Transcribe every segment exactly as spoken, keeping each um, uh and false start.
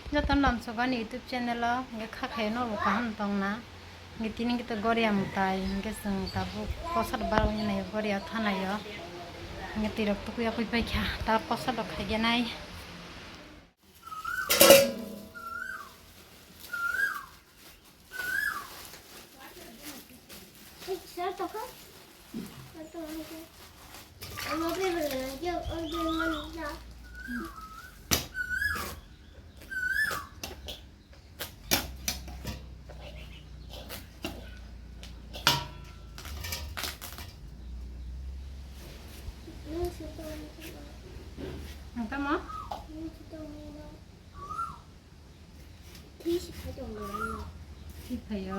Joto namsok ani YouTube channel o hwnkhe kha khayo norok kaham tongna. Hwnkhe tini hwnkhe to goria mwtai hwnkhe chwng tabuk posor barwi nai goria thanaio. Hwnkhe twi rok tukui okui paikha ta posor rok khaigenai. Ang tamo? Thwi si phai tongo. Thwi phaio.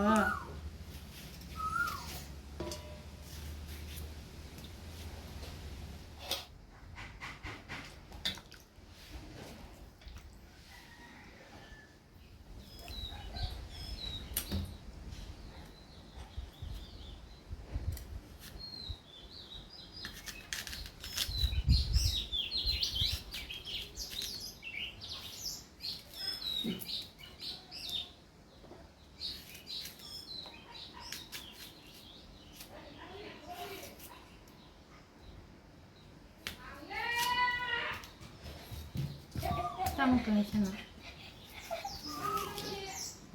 Tamo tongwi sano.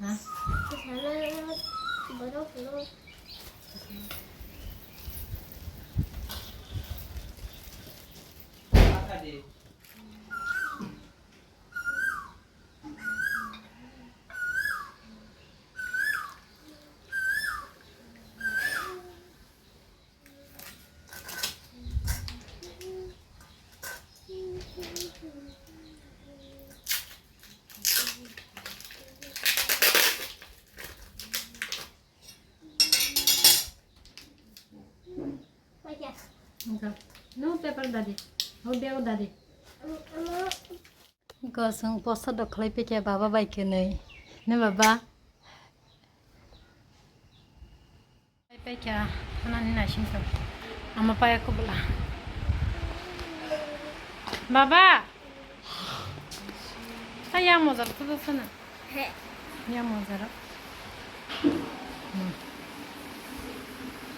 Ha? Sana borok no. Enggak. No paper dadi. Audio dadi. Gosong posa doklai peke baba bai kenai. Ne baba? Pai kha, thanani naising tong. Ama paya kubla. Baba! Sa yang mojar tu sana. He. Yang mojar. Hmm.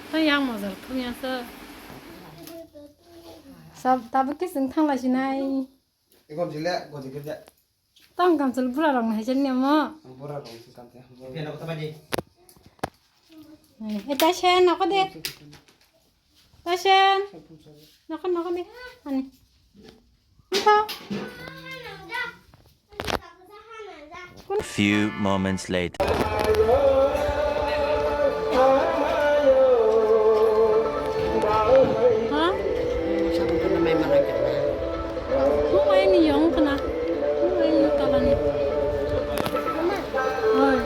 Sa yang mojar tu yang sa. Sab tabu kising thang lai sinai. Ikon jile, gojik kerja. Tong kamchwlwi bura rok ni hai chen nemo. Bura rok ni kamchwlwi. Pia na kota baji. Eh, ta sen noko de. Ta sen. Noko, noko de. Ani. Noko. Few moments later. Ha? Mung ai ni yong kana. Mung ai ni tola ni. Oi.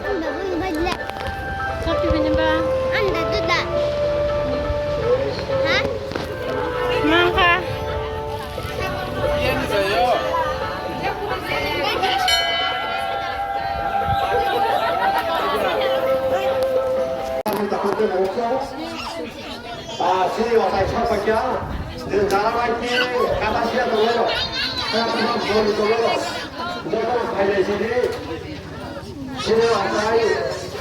Kati bini ba? Anda tu da. Ha? Mangka. Ah, sini wasai siapa kya? Dengan cara lagi, kata siapa dulu? Kata siapa dulu? Jangan pakai sini. Sini wasai,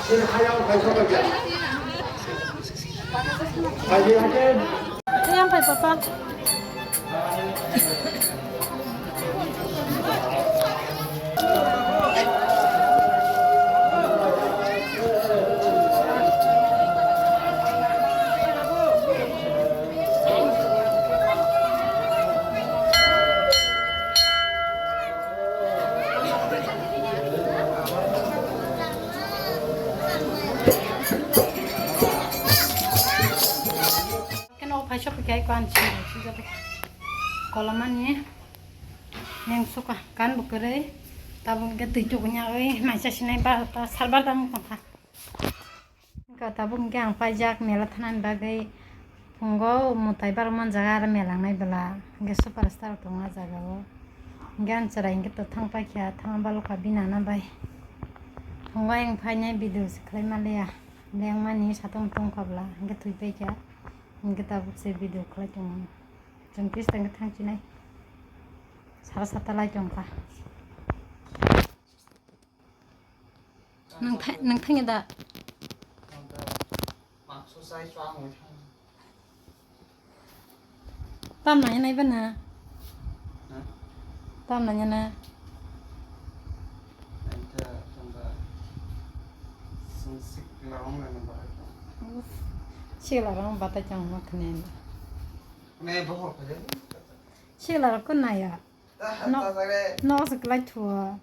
sini hayal pakai siapa kya? Pakai lagi. Yang pakai papa. Keno phai sok khe ko an si si jabo. Kolomani neng suka kan bo kwrwi. Tabuk ge twi tuk nya oi maisa sinai ba ta salbar dam tongkha. Ka tabuk ge ang paijak mela thanani bagwi phungo mwtai barok manjaga aro mela wngnai bwla. Ge superstar tongo ah jagao. Ge ang chwrai ge to thang paikha thang balokha bini nana bai. Phungo ayang phainai video se khlai manliya. Lengmani satung tongkha bwla, hwnkhe thwi paikha, hwnkhe tabuk se video khlai tongo. Chwng kisa hwnkhe thang chinai. Sara sata lai tongkha. Nang thai, nang thangya da? Mangso sai chwng wi thang. Tam nai nai bana. Ha? Tam nai na. Anta tongba sung sik larong na ba. Sik larong batai chang ma khne. Ne bohor khaja. Sik larong ko naya. Nok, nok se kwlai thuo.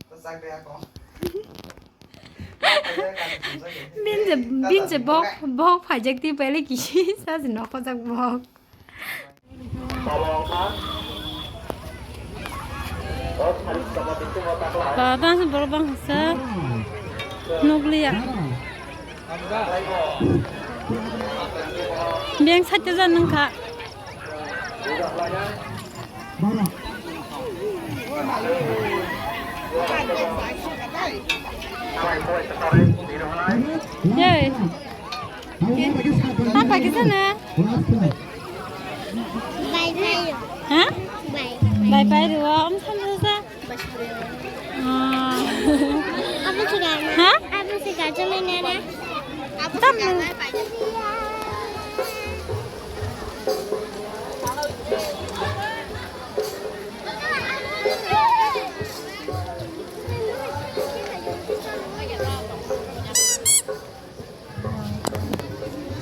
Bin je, bin je bok, bok phaijak ti pele kisi sa se nok pajak bok. Ba, bang se borok bang sa nukliya. Beng sat ja nang kha. Yoi. Tam pai kisa na? Bye bye. Ha? Bye. Bye bye ro. Om tham sa. Ah. Apa sih kan? Ha? Apa sih kan? Cuma ini. Tam.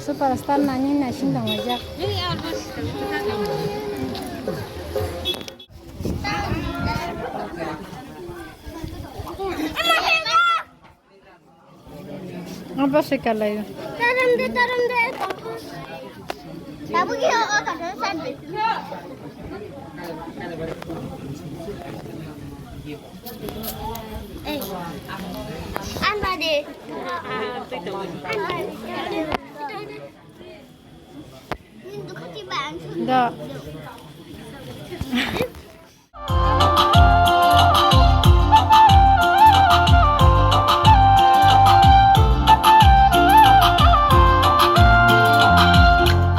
Superstar nani naising tonglaijak. Abo se kalai. Taram de, taram de. Tabu ki ho, o, tabu san de. Ei. An ba de. An ba de. Da.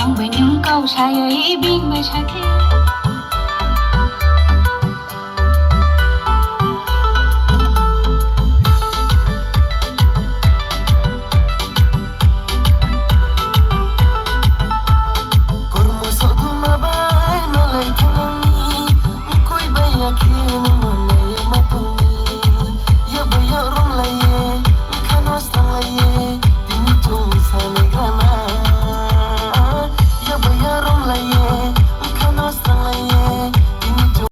Ang bai nwng kau sayo, i bini bai sakhe. Kormo sogwma bai malai thangni, mukhui bai ya khe.